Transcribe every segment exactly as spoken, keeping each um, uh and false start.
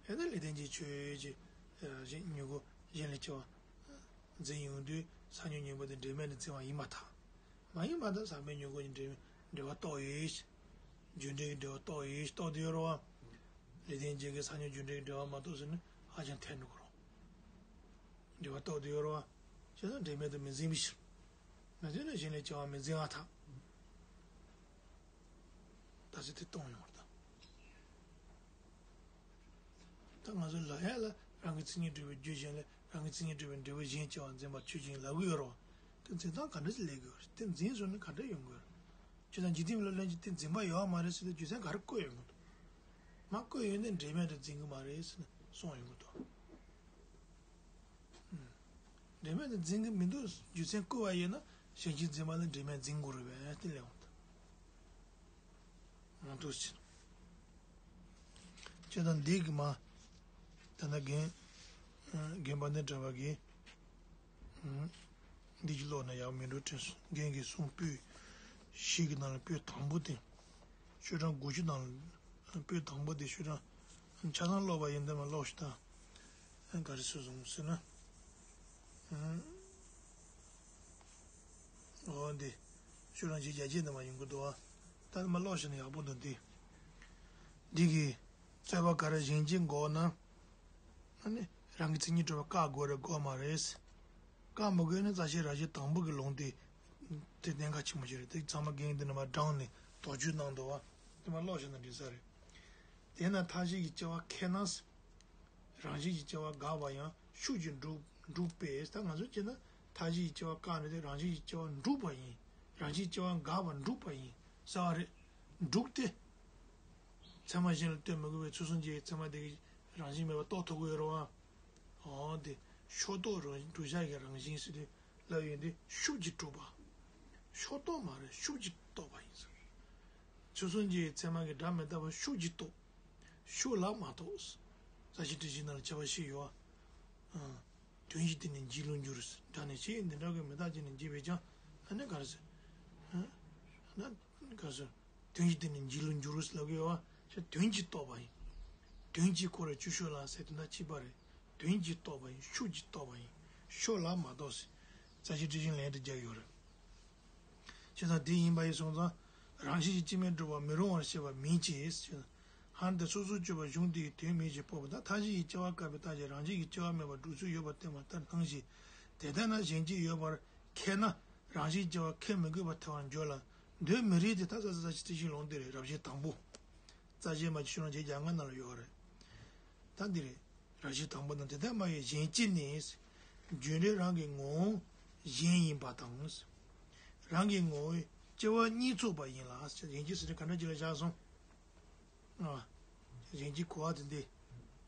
ཡང་ན་ལེགས་ལྡན་འབྱེད་ཆོས་ཅན། རང་བཞིན་མྱུ་གུ་གཞན་ལས་སྐྱེ་བ་འཛིན་ཡོང་དུས་ས་མྱུག་གཉེན་པོ་དེ་འབྲེལ་མེད་དུ་འཛིན་པ་ཡིན་པར་ཐལ། མ་ཡིན་པར་ཐལ། ཟག་མེད་མྱུ་གུ་གཉིས་འབྲེལ་འབྲེལ་བ་རྟོགས་ཡོད། རྒྱུ་འབྲས་ཀྱི་འབྲེལ་བ་རྟོགས་ཡོད། རྟོགས་དུ་ཡོད་རེད་བ། ལེགས་ལྡན་འབྱེད་ཀྱི་ས་མྱུག་རྒྱུ་འབྲས་ཀྱི་འབྲེལ་བ་མ་རྟོགས་ཟེར་ན་ཧ་ཅང་ཐལ་འགྲོ་གི་རེད། འབྲེལ་བ་རྟོགས་དུ་ཡོད་རེད་བ། བྱས་ཙང་འབྲེལ་མེད་དུ་མི་འཛིན་པའི་ཕྱིར། མ་འཛིན་ན་གཞན་ལས་སྐྱེ་བ་མི་འཛིན་པར་ཐལ། ད་ཚེ་དེ་སྟོང་ཡོང་བར་ཐལ། ད་ང་ཚོ་ལབ་ཡ་ལ་རང་གི་མཚན་ཉིད་གྲུབ་པའི་རྒྱུ་གཞན་ལས་རང་གི་མཚན་ཉིད་གྲུབ་པའི་འབྲས་བུ་གཞན་སྐྱེ་བ་འཛིན་པ་ཆོས་ཅན་ལབ་ཀྱི་ཡོད་རེད་བ། དེ་འཛིན་སྟངས་ག་འདྲ་ཞིག་སླེབས་ཀྱི་ཡོད་རེད། དེ་འཛིན་སོང་ན་ག་འདྲ་ཡོང་གི་ཡོད་རེད། ཁྱེད་རང་འཇིག་རྟེན་པའི་སློབ་གཉེར་གྱིས་དེ་འཛིན་པ་ཡོད་མ་རེད་ཟེར་ཏེ་རྒྱུ་མཚན་ག་རེ་བཀོད་ཡོང་གི་འདུག་མ་བཀོད་ཡོང་ན་འབྲེལ་མེད་དུ་འཛིན་གྱི་མ་རེད་ཟེར་ནས་གསུངས་ཡོང་གི་འདུག་འབྲེལ་མེད་དུ་འཛིན་གྱི་མི་འདུག་རྒྱུ་མཚན་བཀོད་པ་ཡིན་ན་གཞན་གྱིས་འཛིན་པ་ལ་འབྲེལ་མེད་འཛིན་དགོས་རེད་པས་དེ་ལས་འོང་ད། མ་འདུག་ཟེར། ཅེས་དང་འདི་གི་མ། ད་ནི་རྒན། རྒན་དཔལ་ལྡན་གྲགས་པ་གིས། འདི་གི་ཀློག་ན་ཡག་མི་འགྲོ་དྲན་སོང་། རྒན་གྱི་གསུང་པོད་བཞི་གི་ནང་ལ་པོད་དང་པོ་དེ། ཤོག་གྲངས་དགུ་བཅུ་ནང་ལ་པོད་དང་པོ་དེ་ཤོག་གྲངས། ཆ་ཚང་ཀློག་པ་ཡིན་ད་མ་ཀློག་ཤིག་ད། ག་རེ་སུ་བཟུང་ཟེར་ན། འོ་འདི། ཤོག་གྲངས་བརྒྱད་ཅུ་གྱ་བརྒྱད་འདི་མ་ཡོང་གི་འདུག་ཨ། ད་མ་ཀློག་ཤིག་ན་ཡག་པོ་འདུག་འདི། འདི་གི། རྩོད་པ་ག་རེ་གཞན་གྱིས་འགོག་ན། ཨ་ནི། རང་གི་མཚན་ཉིད་གྲུབ་པ་བཀག་དགོས་རེད་འགོག་མ་རེད། བཀག་མི་དགོས་ན་རྩ་ཤེ་རང་བཞིན་དང་པོ་གི་ལུང་དེ། དེ་གནད་འགག་ཆེན་པོ་ཞིག་རེད། དེ་ཚང་མ་རྒན་འདི་ནས་མར་དྲངས་ནས་དོགས་གཅོད་གནང་འདུག་བ། དེ་མ་ཀློག་བྱས་ན་འགྲིག་ས་རེད། དེས་ན་མཐའ་བཞི་ཡི་སྐྱེ་བ་ཁེགས་ན། རང་བཞིན་གྱི་སྐྱེ་བ་འགག་པ་ཡང་ཤུགས་ཀྱིས་འགྲུབ་འགྲུབ་པས། ད་ང་ཚོས་བྱས་ན་མཐའ་བཞི་ཡི་སྐྱེ་བ་བཀག་ནས་དེ་རང་བཞིན་གྱི་སྐྱེ་བ་འགྲུབ་པ་ཡིན། རང་བཞིན་སྐྱེ་བ་འགག་པ་འགྲུབ་པ་ཡིན་ཟེར་བ་རེད། འགྲུབ་སྟེ། ཚད་མ་གཞན་ལ་ལྟོས་མི་དགོས་པའི་ཚུལ་གསུམ་གྱི་ཚད་མ་དེ་གི་རང་བཞིན་མེད་པ་རྟོགས་ཐུབ་ཀྱི་ཡོད་རེད་བ། འོ་དེ་ཕྱོགས་རྟོགས་རང་བཞིན་གྲུབ་བྱ་གི་རང་བཞིན་ཟེར་དུས་ལབ་ཡོད་དེ་ཤུགས་ཀྱིས་གྲུབ་པ། ཕྱོགས་རྟོགས་མ་རེད་ཤུགས་ཀྱིས་རྟོགས་པ་ཡིན་ཟེར། ཚུལ་གསུམ་གྱི་ཚད་མ་གི་སྒྲ་མི་རྟག་པ་ཤུགས་ཀྱིས་རྟོགས། ཤུགས་ལ་མ་རྟོགས། རྩ་ཤེ་ཊཱིཀ་ཆེན་ནང་ལ་ཁྱད་པར་ཞིག་ཡོད། དོན་གཞི་དེ་ནི་འཇིག་ལུགས་འགྱུར། སྒྲ་ནི་ཆོས་ཅན་འདི་འདྲ་གི་མི་རྟག་ཅན་ནི་འཇིག་པས་ཀྱང་ཨ་ནི་ག་རེ་ཟེར། ཨ་ན་ག་རེ་ཟེར། དོན་གཞི་དེ་ནི་འཇིག་ལུགས་འགྱུར་ལབ་ཀྱི་ཡོད་བ། དོན་གྱིས་རྟོགས་པ་ཡིན། དོན་གྱིས་འཁོར་བའི་བཅུད་ཤོག་ལ་ཟེར་དེ་འདྲ་གཅིག་པ་རེད། དོན་གྱིས་རྟོགས་པ་ཡིན་ཤུགས་ཀྱིས་རྟོགས་པ་ཡིན། ཤོག་ལ་མ་རྟོགས་ཟེར། རྩ་ཤེ་ཊཱིཀ་ཆེན་ལན་དུ་རྒྱག་ཡོད་རེད། བྱས་ཙང་དེ་ཡིན་པ་ཡིན་སོང་ཙང་རང་བཞིན་གྱིས་སྐྱེ་མེད་སྒྲུབ་པ་མི་རུང་བར་བཤད་པ་མིན་གྱི། ཧ་ནི་དེ་སོ་སོར་གཅོད་པ་གཞུང་དེའི་དོན་མིན་ཞེས་འཕོག་པ་དང་མཐའ་བཞི་ཡི་སྐྱེ་བ་བཀག་པའི་རྟགས་ཀྱིས་རང་བཞིན་གྱིས་སྐྱེ་བ་མེད་པར་སྒྲུབ་ཚུལ་ཡོད་པར་བསྟན་པ་ལྟར་སྣང་ཞིང་། དེ་ལྟར་ན་གཞན་གྱིས་ཡོད་པར་ཁེགས་ན་རང་བཞིན་སྐྱེ་བ་ཁེགས་མི་དགོས་པར་ཐལ་བར་འགྱུར་ལ། འདོད་མི་རིགས་ཏེ། ད་རྩ་ཤེ་ཊཱིཀ་ཆེན་ལུང་དེ་རེད། རབ་བྱེད་དང་པོ། རྩ་ཤེ་མ་ཅིག་ཤོག་གྲངས་བརྒྱད་ཅུ་གྱ་ལྔ་ནང་ལ་ཡོད་རེད། ད་འདི་རེད། རབ་བྱེད་དང་པོ་དང་དེ་ལྟར་སྨྲ་བའི་གཞན་སྐྱེ་ནི། རྒྱུ་འབྲས་རང་གི་ངོ་བོ་གཞན་ཡིན་པ་དང་། རང་གི་ངོ་བོའི་སྐྱེ་བ་གཉིས་ཚོགས་པ་ཡིན་ལ། གཞན་སྐྱེ་ཟེར་དེ་ག་འདྲ་ཅིག་ལ་བཞག་སོང་། ཨ། གཞན་སྐྱེ་གོ་བ་དེ་འདི།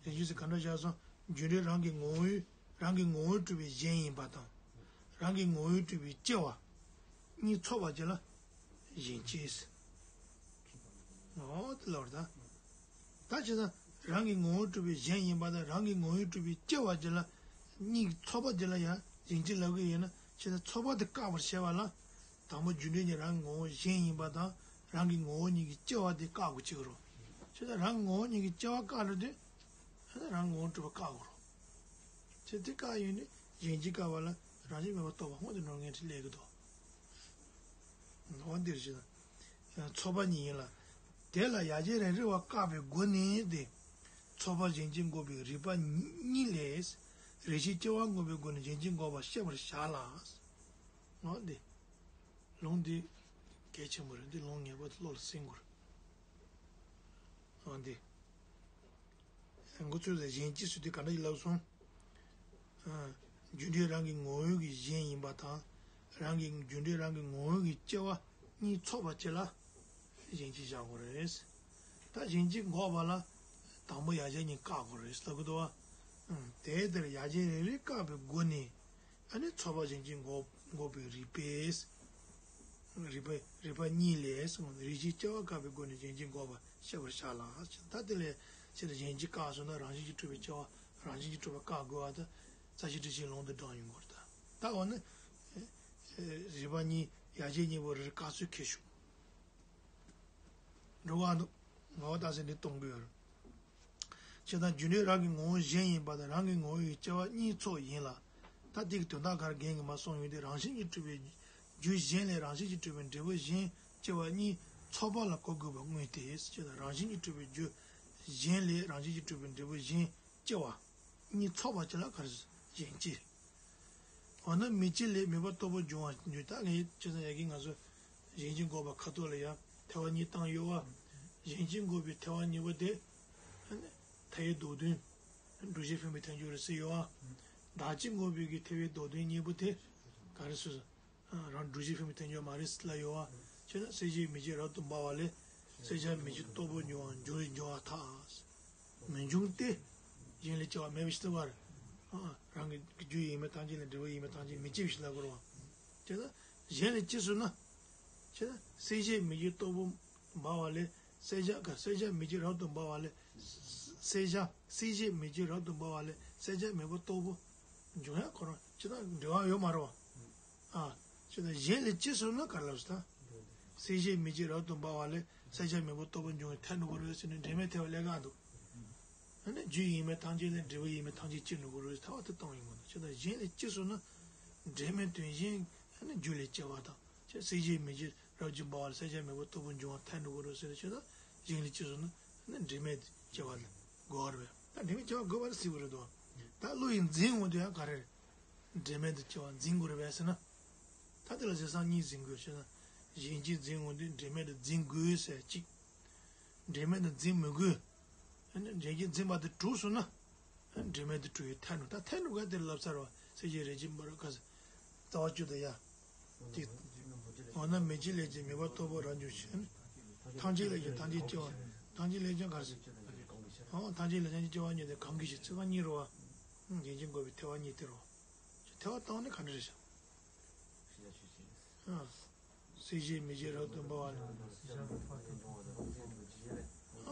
གཞན་སྐྱེ་ཟེར་ག་འདྲ་བཞག་སོང་། རྒྱུ་འབྲས་རང་གི་ངོ་བོའི་རང་གི་ངོ་བོས་གྲུབ་པའི་གཞན་ཡིན་པ་དང་། རང་གི་ངོ་བོས་གྲུབ་པའི་སྐྱེ་བ་གཉིས་ཚོགས་པ་བྱས་ལ་གཞན་སྐྱེ་ཟེར། འོ་དེ་ལབ་རེད་ད། ད་བྱས་ཙང་རང་གི་ངོ་བོས་གྲུབ་པའི་གཞན་ཡིན་པ་དང་རང་གི་ངོ་བོས་གྲུབ་པའི་སྐྱེ་བ་བྱས་ལ་གཉིས་ཚོགས་པ་བྱས་ལ་ཡང་གཞན་སྐྱེ་ལབ་ཀྱི་ཡིན་ན་བྱས་ཙང་ཚོགས་པ་དེ་བཀག་པར་བྱེད་པ་ལ། དང་པོ་རྒྱུ་འབྲས་ཀྱི་རང་གི་ངོ་བོ་གཞན་ཡིན་པ་དང་རང་གི་ངོ་བོ་ཉིད་ཀྱི་སྐྱེ་བ་དེ་བཀག་དགོས་ཀྱི་རེད། བྱས་ཙང་རང་གི་ངོ་བོ་ཉིད་ཀྱི་སྐྱེ་བ་བཀག་ན་དེ། རང་གི་ངོ་བོ་གྲུབ་པ་བཀག་དགོས་རེད། བྱས་དེ་བཀག་ཡོད་ནི་གཞན་སྐྱེ་བཀག་པ་ལ་རང་བཞིན་མེད་པར་རྟོགས་པ་དངོས་དེ་འགྲོ་ངེས་ཁྲི་ལས་ཀྱི་དོ། འོ་འདིར་བྱས་ན། ཚོགས་པ་གཉིས་ཡིན་ལ། དེ་ལ་ཡ་གྱལ་རེ་རེ་བ་བཀག་པའི་སྒོ་ནས་ཏེ། ཚོགས་པ་གཞན་སྐྱེ་འགོག་པའི་རིགས་པ་གཉིས་ལས། རེ་ཞིག་སྐྱེ་བ་འགོག་པའི་སྒོ་ནས་གཞན་སྐྱེ་འགོག་པ་བཤད་པར་བྱ་ལ། འོ་འདི། ལུང་འདི། གལ་ཆེན་པོ་རེད་འདི་ལུང་ངེས་པར་དུ་བློ་ལ་ཟིན་དགོས་རེད། འོ་འདི། འགོ་ཚུགས་ལ་གཞན་སྐྱེ་ཟེར་དུས་ག་འདྲ་ཞིག་ལབ་སོང་། རྒྱུ་འབྲས་རང་གི་ངོ་བོ་གི་གཞན་ཡིན་པ་དང་། རང་གི་རྒྱུ་འབྲས་རང་གི་ངོ་བོ་གི་སྐྱེ་བ་གཉིས་ཚོགས་པ་བྱེད་ལ་གཞན་སྐྱེ་བཞག་དགོས་རེད། ད་གཞན་སྐྱེ་འགོག་པ་ལ་དང་པོ་ཡ་གྱལ་གཉིས་བཀག་དགོས་རེད་ལབ་གི་འདུག་བ། དེ་ལྟར་ཡ་གྱལ་རེ་རེ་བཀག་པའི་སྒོ་ནས། ཨ་ནི་ཚོགས་པ་གཞན་སྐྱེ་འགོག་འགོག་པའི་རིགས་པས། རིགས་པ་རིགས་པ་གཉིས་ལས་གསུངས། རེ་ཞིག་སྐྱེ་བ་བཀག་པའི་སྒོ་ནས་གཞན་སྐྱེ་འགོག་པ་བཤད་པར་བྱ་ལ། ད་དེ་ལས་ཕྱིར་གཞན་སྐྱེ་བཀག་སོང་ན་རང་བཞིན་གྱིས་གྲུབ་པའི་སྐྱེ་བ་རང་བཞིན་གྱིས་གྲུབ་པ་བཀག་དགོས་པ་དང་རྩ་ཤེ་ཊཱིཀ་ཆེན་ལུང་དུ་དྲངས་ཡོང་དགོས་རེད་ད། ད་འོ་ན། རིགས་པ་གཉིས་ཡ་གྱལ་གཉིས་པོ་རེ་རེ་བཀག་ཚུལ་ཁྱེར་ཤོག་འགྲོ་བ་འདུག་ངོ་བོ་རྟགས་ཟེར་འདི་གཏོང་གི་ཡོད་རེད། བྱས་ཙང་རྒྱུ་འབྲས་རང་གི་ངོ་བོ་གཞན་ཡིན་པ་དང་རང་གི་ངོ་བོ་ཡི་སྐྱེ་བ་གཉིས་ཚོགས་ཡིན་ལ། ད་དེ་གི་དོན་དག་ག་རེ་རྒན་གྱིས་མར་གསུངས་ཡོད་དེ། རང་བཞིན་གྱིས་གྲུབ་པའི་རྒྱུ་གཞན་ལས་རང་བཞིན་གྱིས་གྲུབ་པའི་འབྲས་བུ་གཞན་སྐྱེ་བ་གཉིས་ཚོགས་པ་ལ་གོ་དགོས་པ་དངོས་ཏེ། ཅེས་དང་། རང་བཞིན་གྱིས་གྲུབ་པའི་རྒྱུ་གཞན་ལས་རང་བཞིན་གྱིས་གྲུབ་པའི་འབྲས་བུ་གཞན་སྐྱེ་བ་གཉིས་ཚོགས་པ་ཅིག་ལ་ག་རེ་ཟེར། གཞན་སྐྱེ། འོ་ན་མེ་ལྕེ་ལས་མེད་པ་ལྟ་བུ་འབྱུང་བ་འབྱུང་། ད་ངས་ཅི་ཙམ་ཡ་གི་ང་ཚོ་གཞན་སྐྱེ་འགོག་པ་ཁ་ཐོག་ལ་ཡང་ཐལ་བ་གཉིས་བཏང་ཡོད་བ། གཞན་སྐྱེ་འགོག་པའི་ཐལ་བ་གཉིས་པོ་དེ་ཨ་ནི་མཐའ་ཡས་བདོག་དོན་སྒྲུབ་བྱེད་འཕེན་པའི་ཐལ་འགྱུར་རེད་ཟེར་ཡོད་བ། བདག་སྐྱེ་འགོག་པའི་གི་ཐལ་བའི་བདོག་དོན་གཉིས་པོ་དེ་ག་རེ་ཟེར། རང་སྒྲུབ་བྱེད་འཕེན་པའི་ཐལ་འགྱུར་མ་རེད་ཟེར་ལབ་ཡོད་བ། ཅེ་ན་སྲེད་བྱེད་མེ་ལྕེ་རབ་ཏུ་འབར་བ་ལས། སྲེད་བྱ་མེ་ལྕེ་ལྟ་བུ་འབྱུང་བ་འབྱུང་བའི་འབྱུང་བ་ཐལ། མི་འབྱུང་སྟེ། གཞན་ལས་སྐྱེ་བ་མེད་པའི་ཕྱིར་ཏེ། རང་གི་རྒྱུ་ཡིན་མིན་ཐམས་ཅད་ལས་འབྲས་བུ་ཡིན་མིན་ཐམས་ཅད་མི་སྐྱེ་བའི་ཕྱིར་ལབ་དགོས་རེད་བ། དེ་ལ་གཞན་ལས་སྐྱེ་ཟེར་ན། ཅེ་ན་སྲེད་བྱེད་མེ་ལྕེ་ལྟ་བུ་འབར་བ་ལས། སྲེད་བྱ་ག་སྲེད་བྱ་མེ་ལྕེ་རབ་ཏུ་འབར་བ་ལས། སྲེད་བྱ་སྲེད་བྱེད་མེ་ལྕེ་རབ་ཏུ་འབར་བ་ལས་སྲེད་བྱ་མེད་པ་ལྟ་བུ་འབྱུང་ཡ་ཁོ་རང་ཅི་ལྟར་འབྲེལ་བ་ཡོད་མ་རེད་བ། ཨ། ཅེ་ན་གཞན་ལས་སྐྱེ་ཟེར་ན་ག་རེ་ལབ་ཟེར་ད། སྲེད་བྱེད་མེ་ལྕེ་རབ་ཏུ་འབར་བ་ལས་སྲེད་བྱ་མེད་པ་ལྟ་བུ་འབྱུང་བའི་ཐལ་འགྲོ་གི་རེད་ཟེར་ནས་འབྲེལ་མེད་ཐལ་བ་ལས་ཀ་འདུག་ཨ་ནི་རྒྱུ་ཡིན་མིན་ཐམས་ཅད་ལས་འབྲས་བུ་ཡིན་མིན་ཐམས་ཅད་སྐྱེ་འགྲོ་གི་རེད་ཟེར་ཐལ་བ་དེ་བཏང་ཡོང་གི་འདུག་ཅེ་ན་གཞན་ལས་སྐྱེ་ཟེར་ན་འབྲེལ་མེད་དོན་གཞན་ཨ་ནི་རྒྱུ་ལས་སྐྱེ་བ་དང་། ཅེ་སྲེད་བྱེད་མེ་ལྕེ་རབ་ཏུ་འབར་བ་ལས་སྲེད་བྱ་མེད་པ་ལྟ་བུ་འབྱུང་བ་ཐལ་འགྲོ་གི་རེད་ཟེར་ཏེ་ཅེ་ན་གཞན་ལས་སྐྱེ་ཟེར་ན་ཨ་ནི་འབྲེལ་མེད་སྐྱེ་བ་ལ་དགོས་པ་རེད་པས། ད་འབྲེལ་མེད་སྐྱེ་བ་དགོས་པ་རེད་ཟེར་གི་རེད་དོ། ད་བློ་ཡིས་འཛིན་འོང་དུས་ཡང་ག་རེ་རེད། འབྲེལ་མེད་དུ་སྐྱེ་བ་འཛིན་དགོས་རེད་པས་ཟེར་ན། ད་དེ་ལ་བྱས་ཙང་གཉིས་འཛིན་དགོས་ཞེ་ན། གཞན་སྐྱེ་འཛིན་འོང་དུས་འབྲེལ་མེད་དུ་འཛིན་དགོས་ཟེར་གཅིག་འབྲེལ་མེད་དུ་འཛིན་མི་དགོས། ཨ་ནི་གཞན་སྐྱེ་འཛིན་པ་དེ་གྲུབ་སོང་ན། འབྲེལ་མེད་དུ་གྲུབ་ཡོད་ཐལ་འགྲོ། ད་ཐལ་འགྲོ་ག་དེ་ལབ་ཚར་བ་སྲེད་བྱེད་རེག་བྱའི་འབར་བ་ག་ཟེར། རྩ་བ་བཅུ་དང་ཡ། དེ། འོ་ན་མེ་ལྕེ་ལས་ཀྱང་མེད་པ་ལྟ་བུ་རབ་འབྱུང་ཞེ་ན། ཐམས་ཅད་ལས་ཀྱང་ཐམས་ཅད་སྐྱེ་བ། ཐམས་ཅད་ལས་ཀྱང་ག་ཟེར། འོ་ཐམས་ཅད་ལས་ཐམས་ཅད་སྐྱེ་བ་ཉིད་དེ་གང་གི་ཕྱིར། ཚིག་རྐང་གཉིས་རེད་བ། གཞན་སྐྱེ་འགོག་པའི་ཐལ་བ་གཉིས་དེ་རེད་བ། ཐལ་བ་བཏང་ནས་ག་འདྲ་རེད་ཤག་ཨ། སྲེད་བྱེད་མེ་ལྕེ་རབ་ཏུ་འབར་བ་ལས།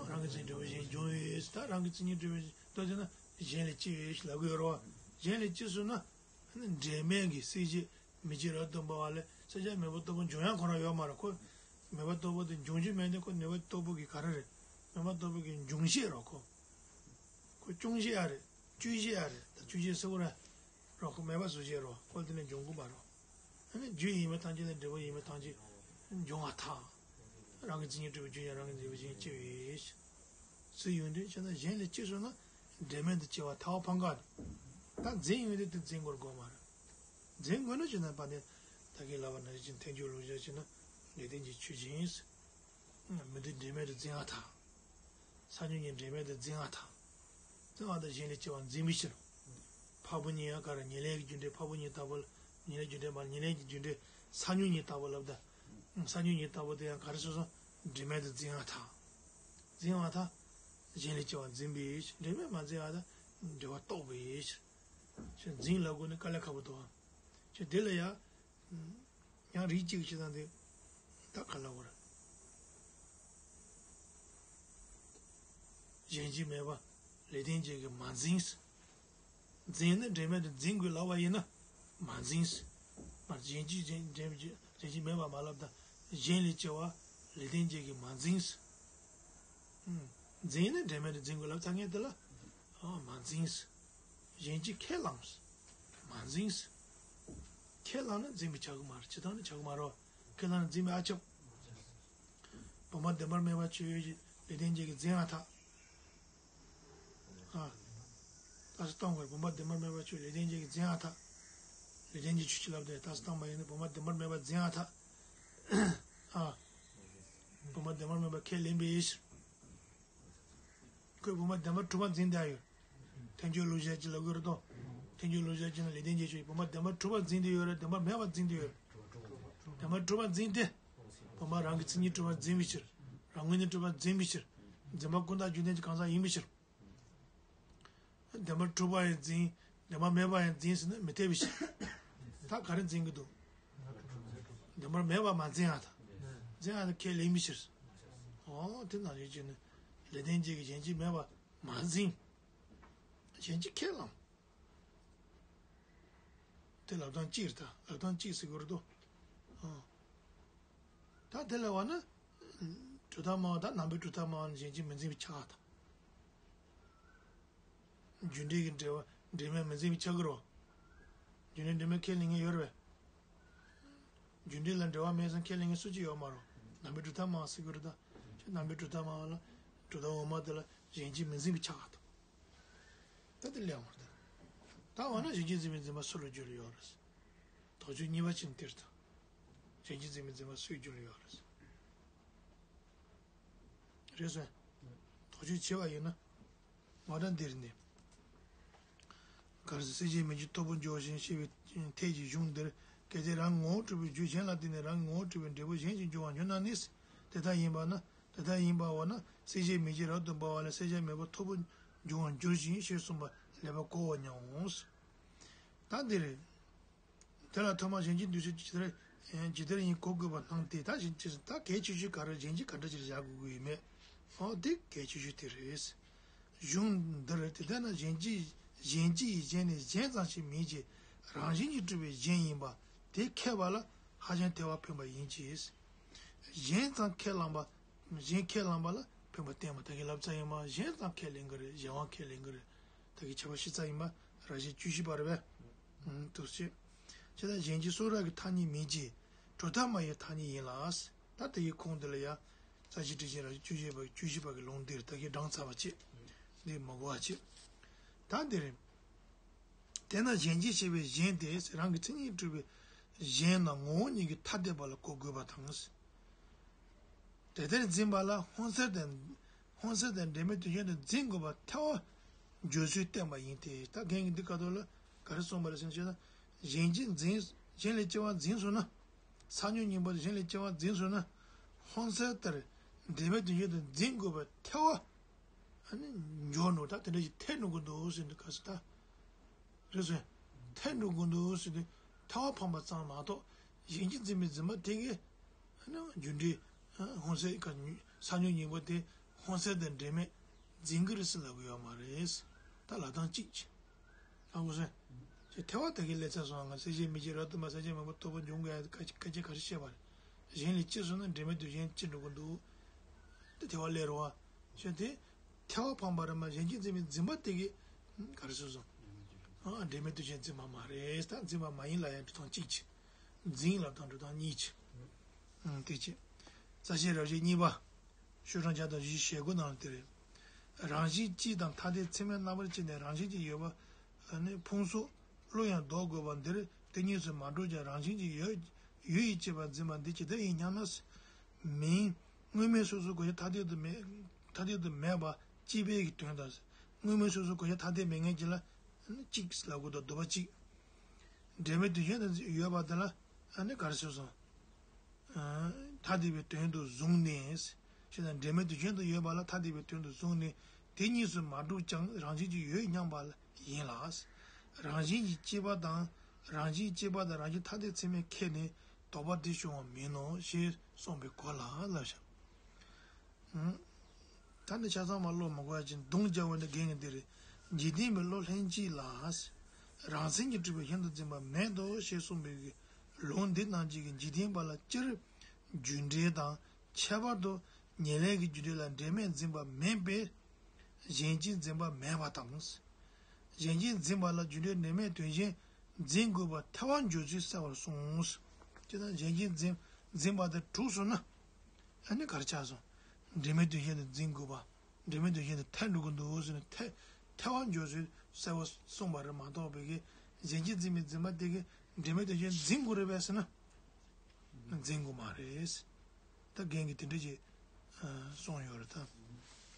རང་གི་མཚན་ཉིད་འབྲས་བུ་གཞན་འབྱུང་ཡོད་ཟེར། ད་རང་གི་མཚན་ཉིད་འབྲས་བུ་གཞན་ལྟོས་ཟེར་ན་གཞན་ལས་སྐྱེ་ཡོད་ཞེས་ལབ་ཀྱི་ཡོད་རེད་བ། གཞན་ལས་སྐྱེ་ཟེར་ན་འབྲེལ་མེད་ཀྱི་སྲེད་བྱེད་མེ་ལྕེ་རབ་ཏུ་འབར་བ་ལས་སྲེད་བྱ་མེད་པ་ལྟ་བུ་འབྱུང་ཡ་ཁོ་རང་ཡོད་མ་རེད་ཁོ། མེད་པ་ལྟ་བུ་དེ་འབྱུང་རྒྱུ་མེད་དེ་ཁོ་མེད་པ་ལྟ་བུ་གི་ག་རེ་རེད། མེད་པ་ལྟ་བུ་གི་འབྱུང་བྱེད་རེད་ཁོ། ཁོ་སྐྱོང་བྱེད་ཡ་རེད། བཅོས་བྱེད་ཡ་རེད། ད་བཅོས་བྱེད་ཟེར་བ་རེད། རོ་ཁོ་མེད་པ་བཟོ་བྱེད་རོ་ཁོ་དེ་ནས་འབྱུང་དགོས་པ་རོ། ཨ་ནི་རྒྱུ་ཡིན་མིན་ཐམས་ཅད་ལས་འབྲས་བུ་ཡིན་མིན་ཐམས་ཅད་འབྱུང་བ་ཐལ། རང་གི་མཚན་ཉིད་འབྲས་བུ་རྒྱུ་ཡང་རང་གི་འབྲས་བུ་གཞན་སྐྱེ་བས། ཟེར་ཡོང་དུས་ཅི་ན་གཞན་ལས་སྐྱེ་ཟེར་ན་འབྲེལ་མེད་དུ་སྐྱེ་བ་ཐལ་བ་འཕང་ག་རེད། ད་འཛིན་ཡོང་དུས་དེ་འཛིན་དགོས་དགོས་མ་རེད། འཛིན་དགོས་ན་ཅི་ན་པ་ནི་ད་གིན་ལབ་པ་ནང་བཞིན་ཐལ་འགྱུར་ལུགས་བཞག་ཅི་ན་ལེགས་ལྡན་གྱི་ཆོས་ཅན། མི་འདི་འབྲེལ་མེད་དུ་འཛིན་ཡ་ཐལ། ས་མྱུག་གཉིས་འབྲེལ་མེད་དུ་འཛིན་ཡ་ཐལ། འཛིན་པ་དང་གཞན་ལས་སྐྱེ་བ་འཛིན་པའི་ཕྱིར། འཕགས་པ་གཉིས་ཡང་ག་རེ་ཉེར་ལེན་གྱི་རྒྱུ་འབྲས་འཕགས་པ་གཉིས་ལྟ་བུ་ལ་ཉེར་ལེན་རྒྱུ་འབྲས་མ་ཉེར་ལེན་གྱི་རྒྱུ་འབྲས་ས་མྱུག་གཉིས་ལྟ་བུ་ལབ་ད། ས་མྱུག་གཉིས་ལྟ་བུ་དེ་ཡང་ག་རེ་སོ་སོ་འབྲེལ་མེད་དུ་འཛིན་ཡ་ཐལ། འཛིན་པ་ཐལ། གཞན་ལས་སྐྱེ་བ་འཛིན་པའི་ཕྱིར་འབྲེལ་མེད་མ་འཛིན་ཡ་ད་འབྲེལ་བ་རྟོགས་པའི་ཕྱིར། ཞེས་འཛིན་ལབ་དགོས་ནི་དཀའ་ལས་ཁག་པོ་འདུག་ཨ། ཞེས་དེ་ལ་ཡང་། ཡང་རིགས་གཅིག་གི་བྱེད་སྟངས་དེ་ད་ག་ལ་བར། གཞན་གྱིས་མེད་པ་ལེགས་ལྡན་འབྱེད་ཀྱིས་མ་འཛིན། འཛིན་ནི་འབྲེལ་མེད་དུ་འཛིན་དགོས་ལབ་པ་ཡིན་ན་མ་འཛིན། མ་གཞན་གྱིས་གཞན་གཞན་གཞན་གྱིས་མེད་པ་མ་ལབ་ད་གཞན་ལས་སྐྱེ་བ་ལེགས་ལྡན་འབྱེད་ཀྱིས་མ་འཛིན། འཛིན་ནི་འབྲེལ་མེད་དུ་འཛིན་དགོས་ལབ་ཚ་ངེས་དེ་ལ་མ་འཛིན། གཞན་གྱིས་ཁས་བླངས། མ་འཛིན། ཁས་བླངས་ན་འཛིན་པའི་བྱ་དགོས་མ་རེད། ཇི་ལྟར་ནི་བྱ་དགོས་མ་རེད། ཁས་བླངས་ན་འཛིན་པའི་ཨ་ཁྱབ། བུམ་པ་བདེན་པར་མེད་པ་ཆོས་ཡོད་ཀྱི་ལེགས་ལྡན་འབྱེད་ཀྱིས་འཛིན་ཡ་ཐལ། ཨ། རྟགས་སུ་བཏང་དགོས་བུམ་པ་བདེན་པར་མེད་པ་ཆོས་ལེགས་ལྡན་འབྱེད་ཀྱིས་འཛིན་ཡ་ཐལ། ལེགས་ལྡན་འབྱེད་ཆོས་ཅན་ལབ་དེ་རྟགས་སུ་བཏང་པ་ཡིན་ན་བུམ་པ་བདེན་པར་མེད་པ་འཛིན་ཡ་ཐལ། ཨ། བུམ་པ་བདེན་པར་མེད་པ་ཁས་ལེན་པའི་ཕྱིར། ཁོས་བུམ་པ་བདེན་པར་གྲུབ་པར་འཛིན་བསྡད་ཡོད། ཐལ་འགྱུར་ལུགས་བཞག་ཅིག་ལབ་དགོས་རེད་དོ། ཐལ་འགྱུར་ལུགས་བཞག་ཅིག་ན་ལེགས་ལྡན་འབྱེད་ཆོས་ཀྱིས་བུམ་པ་བདེན་པར་གྲུབ་པར་འཛིན་བསྡད་ཡོད་རེད་བདེན་པར་མེད་པར་འཛིན་བསྡད་ཡོད་རེད། བདེན་པར་གྲུབ་པར་འཛིན་ཏེ། བུམ་པ་རང་གི་མཚན་ཉིད་གྲུབ་པར་འཛིན་པའི་ཕྱིར། རང་ངོས་ནས་གྲུབ་པར་འཛིན་པའི་ཕྱིར། འཛིན་པ་ཀུན་བཏགས་རྒྱུ་ལྡན་གྱི་གང་ཟག་ཡིན་པའི་ཕྱིར། བདེན་པར་གྲུབ་པ་ཡང་འཛིན། བདེན་པར་མེད་པ་ཡང་འཛིན་ཟེར་ན་མི་འཐད་པའི་ཕྱིར། ད་ག་རེ་འཛིན་གྱི་འདུག་བདེན་པར་མེད་པ་མ་འཛིན་ཡ་ད། འཛིན་ཡ་ད་ཁས་ལེན་པའི་ཕྱིར། འོ་དེ་ནང་བཞིན་བྱས་ནས་ལེགས་ལྡན་འབྱེད་ཀྱིས་གཞན་གྱིས་མེད་པ་མ་འཛིན། གཞན་གྱིས་ཁས་བླངས། དེ་ལབ་སྟངས་གཅིག་རེད་ད། ལབ་སྟངས་གཅིག་ཟེར་དགོས་རེད་དོ། ཨ། ད་དེ་ལ་བ་ན། གྲུབ་མཐའ་སྨྲ་བ་ད་རྣམ་པའི་གྲུབ་མཐའ་སྨྲ་བ་ནི་གཞན་གྱིས་མི་འཛིན་པའི་ཕྱིར་ད། རྒྱུ་འབྲས་ཀྱི་འབྲེལ་བ་འབྲེལ་མེད་མི་འཛིན་པའི་ཆ་གི་རོ། རྒྱུ་འབྲས་འབྲེལ་མེད་ཁས་ལེན་མཁན་ཡོད་རེད་པས། རྒྱུ་འབྲས་ལ་འབྲེལ་བ་མེད་ཙང་ཁས་ལེན་མཁན་སུ་གཅིག་ཡོད་མ་རེད། ནང་པའི་གྲུབ་མཐའ་མང་ཟེར་གྱི་རེད་ད། ཁྱེད་ནང་པའི་གྲུབ་མཐའ་མང་ལ་གྲུབ་མཐའ་འོག་མ་དེ་ལ་གཞན་གཅིག་མི་འཛིན་པའི་ཆ་ག་ད། ད་དེ་ལས་འོང་ད། ད་འོ་ན་གཞན་གཅིག་འཛིན་པའི་འཛིན་པ་སུ་ལ་འགྱུར་ཡོད་རེད། དོགས་གཅོད་གཉིས་པ་ཅན་དེར་ད། གཞན་གཅིག་འཛིན་པའི་འཛིན་པ་སུས་འགྱུར་ཡོད་རེད། རེད་སོང་། དོགས་གཅོད་བྱས་པ་ཡིན་ན། ང་རང་འདིར་ནི། གལ་སྲིད་སྲེད་བཅད་མེད་ཀྱི་ཐོབ་པར་འགྱུར་ཞིང་ཞེས་པའི་ཐད་ཀྱི་གཞུང་འདིར། གལ་ཏེ་རང་ངོ་བོ་གྲུབ་པའི་རྒྱུ་གཞན་ལ་བརྟེན་ནས་རང་ངོ་བོ་གྲུབ་པའི་འབྲས་བུ་གཞན་ཞིག་འབྱུང་བར་འགྱུར་ན་ནི། དེ་ལྟ་ཡིན་པ་ན། དེ་ལྟ་ཡིན་པའོ་ན། སྲེད་བཅད་མེད་ཀྱི་རབ་ཏུ་འབར་བ་ལས་སྲེད་བཅད་མེད་པར་ཐོབ་པར་འགྱུར་བར་འགྱུར་ཞིང་ཞེས་གསུངས་པ་ལེགས་པར་གོ་བར་སྙམ་འོང་། ད་འདིར། དེ་ལ་ཐོག་མར་གཞན་གཅིག་འདུ་ཤེས་ཇི་ལྟར་ཇི་ལྟར་ཡིན་གོ་དགོས་པ་སྣང་སྟེ། ད་གཞན་གཅིག་ད་གལ་ཆེ་ཤོས་ག་རེ་གཞན་གཅིག་ག་འདྲ་ཅིག་བཞག་དགོས་ཀྱི་ཡོད་མེད། ཨོ་དེ་གལ་ཆེ་ཤོས་དེ་རེད། གཞུང་འདིར་དེ་ལྟར་ན་གཞན་གཅིག་གཞན་གཅིག་ཡི་གཞན་ནི་གཞན་ཙམ་ཞིག་མིན་གྱི་རང་བཞིན་གྱིས་གྲུབ་པའི་གཞན་ཡིན་པ་དེ་ཁས་པ་ལ་ཧ་ཅང་ཐལ་བ་འཕེན་པ་ཡིན་གྱི། གཞན་ཙམ་ཁས་བླངས་པ་གཞན་ཁས་བླངས་པ་ལ་འཕེན་པ་བསྟན་པ་ད་གི་ལབ་ཚ་ཡིན་པ་གཞན་ཙམ་ཁས་ལེན་གི་རེད། གཞན་དབང་ཁས་ལེན་གི་རེད། ད་གི་ཁྱད་པར་ཤེས་ཚ་ཡིན་པ་ར་ཞིག་བཅུ་བཞི་པ་རེད་པས། ཐུགས་རྗེ་ཆེ། ད་གཞན་གཅིག་གསུང་རབ་ཀྱི་ཐ་སྙད་མིན་གྱི་གྲུབ་མཐའ་མ་ཡི་ཐ་སྙད་ཡིན་ལ། ད་དེ་ཡི་ཁུངས་འདི་ལ་ཡ། རྩ་ཤེ་ཊཱིཀ་ཆེན་ར་ཞིག་བཅུ་བཞི་པ་བཅུ་བཞི་པ་གི་ལུང་འདིར་ད་གི་བགྲང་ཚར་བ་ཅིག་འདི་མ་གོ་བ་ཅིག་ད་འདིར། དེས་ན་གཞན་གཅིག་ཞེས་པའི་གཞན་དེ་རང་གི་མཚན་ཉིད་གྲུབ་པའི་གཞན་ནམ་ངོ་བོ་ཉིད་ཀྱིས་ཐ་དད་པ་ལ་གོ་དགོས་པ་དང་། དེ་ལྟར་འཛིན་པ་ལ་སྔོ་སེར་དང་། སྔོ་སེར་དང་འབྲེལ་མེད་དོན་གཞན་དུ་འཛིན་དགོས་པ་ཐལ་བ་འཇོག་ཚུལ་བསྟན་པ་ཡིན་ཏེ། ད་རྒན་གྱིས་འདི་སྐབས་ཐོག་ལ་ག་རེ་གསུངས་པ་རེད་ཟེར་ན། གཞན་གཅིག་འཛིན། གཞན་ལས་སྐྱེ་བ་འཛིན་སོང་ན། ས་མྱོང་གཉིས་པོ་གཞན་ལས་སྐྱེ་བ་འཛིན་སོང་ན། སྔོ་སེར་ལྟར་འབྲེལ་མེད་དོན་གཞན་དུ་འཛིན་དགོས་པ་ཐལ་བ། ཨ་ནི་འཇོག་འགྲོ་ད་དེ་འདྲ་ཞིག་ཐལ་འགྲོ་གི་འདུག་ཟེར་འདུག་ག་ས་ད། རེད་སོང་། ཐལ་འགྲོ་གི་འདུག་ཟེར་དུས་ཐལ་བ་འཕངས་པ་ཙམ་མ་གཏོགས་གཞན་གཅིག་འཛིན་པའི་འཛིན་པ་དེ་གས་ཨ་ནི་རྒྱུ་འབྲས་སྔོ་སེར་ག་ས་མྱོང་གཉིས་པོ་དེ་སྔོ་སེར་དང་འབྲེལ་མེད་འཛིན་གི་རེད་ཟེར་ལབ་གི་ཡོད་མ་རེད། ད་ལབ་སྟངས་གཅིག་ཅིག་ཧ་གོ་སོང་། ཅེས་ཐལ་བ་དེ་གས་ལས་ཚར་སོང་ང་། སྲེད་བཅད་མེད་ཀྱི་རབ་ཏུ་འབར། སྲེད་བཅད་མེད་པར་ཐོབ་པར་འགྱུར་དགོས་ཡ་སྐད་ཆ་ག་རེ་བཤད་པ་རེད། གཞན་ལས་སྐྱེས་སོང་ན་འབྲེལ་མེད་དུ་གཞན་སྐྱེ་འགྲོ་གི་འདུག་དེ་ཐལ་བ་ལས་རུང་བ་ཞེས་དེ། ཐལ་བ་འཕངས་པ་རེད་མ་གཞན་གཅིག་འཛིན་པའི་འཛིན་པ་དེ་གས་ག་རེ་ཟེར་སོང་། ཨ་འབྲེལ་མེད་དུ་གཞན་འཛིན་པ་མ་རེད། ད་འཛིན་པ་མ་ཡིན་ལབ་ཡ་འགྲོ་སྟངས་གཅིག་ཅིག་འཛིན་ལབ་སྟངས་འགྲོ་སྟངས་གཉིས་ཅིག་ཨང་དེ་ཅིག་རྩ་ཤེ་རབ་བྱེད་གཉིས་པ། ཤོག་གྲངས་བརྒྱ་དང་བཞི་བཅུ་ཞེ་དགུ་ནང་དེ་རེད། རང་བཞིན་སྐྱེས་དང་ཐ་དད་ཚད་མས་རྣམ་པར་བཅད་ནས་རང་བཞིན་གྱིས་ཡོད་པ་ནི་ཕུང་སོགས་བློས་ཡང་ལྡོག་དགོས་པ་འདིར་དེ་གཉིས་སུ་མ་གྲུབ་ཀྱང་རང་བཞིན་གྱིས་ཡོད་ཡོད་ཡིད་ཆེས་པར་འཛིན་པ་འདི་ཇི་ལྟར་ཡིན་སྙམ་ན། མིན། དངོས་མེད་སོ་སོའི་གོ་ཆ་ཐ་དད་དུ་མེད། ཐ་དད་དུ་མེད་པ་སྐྱེས་པའི་གི་དོན་དང་། དངོས་མེད་སོ་སོའི་གོ་ཆ་ཐ་དད་མེད་མཁན་གཅིག་ལ་གཅིག་ལབ་དགོས་དང་འདུ་བ་གཅིག་འབྲེལ་མེད་དོན་གཞན་དུ་ཡོད་པ་དེ་ལ་ཨ་ནི་ག་རེ་ཟེར་སོང་། ཐ་དད་པའི་དོན་དུ་བཟུང་ནས། ཞེ་ན་འབྲེལ་མེད་དོན་གཞན་དུ་ཡོད་པ་ལ་ཐ་དད་པའི་དོན་དུ་བཟུང་ནས་དེ་གཉིས་སུ་མ་གྲུབ་ཀྱང་རང་བཞིན་གྱིས་ཡོད་སྙམ་པ་ཡིན་ལ། རང་བཞིན་གྱིས་སྐྱེས་པ་དང་རང་བཞིན་སྐྱེས་པ་དང་རང་བཞིན་ཐ་དད་ཚད་མས་ཁེགས་ནས་དོགས་པ་དེ་བྱུང་བ་མིན་ནོ་ཞེས་གསུངས་པའི་གོ་ལ་ལབ་བཞག་ད་ནི་ཆ་ཚང་མ་ཀློག་མི་དགོས་ཡ་ཅིག་གདོང་རྒྱག་འོས་ན་རྒན་གྱི་འདི་རེད། འཇིག་རྟེན་པའི་བློ་ལྷན་སྐྱེས་ལ། རང་མཚན་གྱིས་གྲུབ་པའི་ཤིན་ཏུ་འཛིན་པ་མེད་དོ་ཞེས་གསུངས་པའི་ལུང་འདི་རྣམས་ཀྱིས་འཇིག་རྟེན་པ་ལ་སྤྱིར་རྒྱུ་འབྲས་དང་ཁྱད་པར་དུ་ཉེར་ལེན་གྱི་རྒྱུ་འབྲས་ལ་འབྲེལ་མེད་འཛིན་པ་མིན་པས་གཞན་གཅིག་འཛིན་པ་མེད་པ་དང་། གཞན་གཅིག་འཛིན་པ་ལ་རྒྱུ་འབྲས་འབྲེལ་མེད་དོན་གཞན་འཛིན་དགོས་པ་ཐལ་བ་འཇོག་ཚུལ་གསལ་བར་གསུངས། ཅེ་ན་གཞན་གཅིག་འཛིན་འཛིན་པ་དེ་གྲུབ་སོང་ན། ཨ་ནི་ག་རེ་ཆགས་སོང་། འབྲེལ་མེད་དོན་གཞན་དུ་འཛིན་དགོས་པ། འབྲེལ་མེད་དོན་གཞན་དུ་ཐལ་འགྲོ་གི་འདུག་ཟེར་ནས་ཐལ་ཐལ་བ་འཇོག་ཚུལ་གསལ་བོ་གསུངས་པ་རེད་མ་གཏོགས་པའི་གི་གཞན་གཅིག་འཛིན་པའི་འཛིན་པ་དེ་གི་འབྲེལ་མེད་དོན་གཞན་འཛིན་དགོས་རེད་པས་ཟེར་ན། འཛིན་དགོས་མ་རེད། ད་རྒན་གྱིས་དེ་འདྲ་ཅིག་གསུངས་ཡོད་རེད་ད།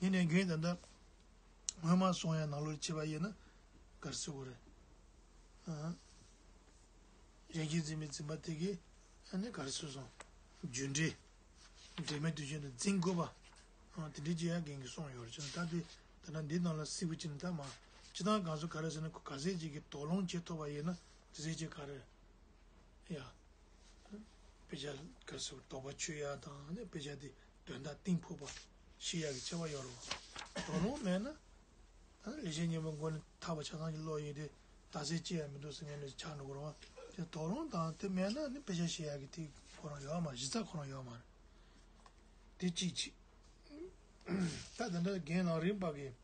ཡིན་ནའི་རྒན་ད་ལྟ་སྔོན་མ་གསུངས་ཡ་ནང་ལོགས་ཕྱེ་བ་ཡིན་ན་ག་རེ་ཟེར་དགོས་རེད། གཞན་གཅིག་འཛིན་པའི་འཛིན་པ་དེ་གིས་ཨ་ནི་ག་རེ་ཟེར་སོང་། རྒྱུ་འབྲས། འབྲེལ་མེད་དོན་གཞན་དུ་འཛིན་དགོས་པ། ཨ་དེ་འདྲའི་ཅིག་ཡང་རྒན་གྱིས་གསུངས་ཡོད་རེད་ཅེ་ན་ད་དེ་ད་ལྟ་འདི་ནང་ལ་སིལ་བུ་ཅིག་ནི་ད་མ། སྤྱིར་བཏང་གང་ཟེར་ག་རེ་ཟེར་ན་ཁོ་ག་ཚད་ཅིག་གིས་དོགས་སློང་བྱེད་ཐུབ་པ་ཡིན་ན་དེ་ཚད་ཅིག་ག་རེ། ཡ། དཔེ་ཆ་ག་རེ་ཟེར་དོགས་པ་ཆོད་ཡ་དང་ཨ་ནི་དཔེ་ཆ་དེ་དོན་དག་གཏིང་ཕུག་པ་ཤེས་ཡ་གི་ཆེ་བ་ཡོད་རེད་བ། དོགས་སློང་མེད་ན། ད་ལེགས་བཤད་སྙིང་པོ་མགོ་ནས་ཐག་པ་ཆ་ཚང་གི་ཀློག་ཡིན་ཏེ་ད་ཟེར་ཅི་ཡང་མི་འདུག་ཟེར་མཁན་ནས་ཆགས་འགྲོ་གི་རེད་བ། དེ་དོགས་སློང་དང་དེ་མེད་ན་ནི་དཔེ་ཆ་ཤེས་ཡག་གི་དེ་ཁོ་རང་ཡོད་མ་གཞི་རྩ་ཁོ་རང་ཡོད་མ་རེད། དེ་གཅིག་གཅིག་ད་དེ་འདྲ་རྒན་ལགས་རིམ་པ་གི་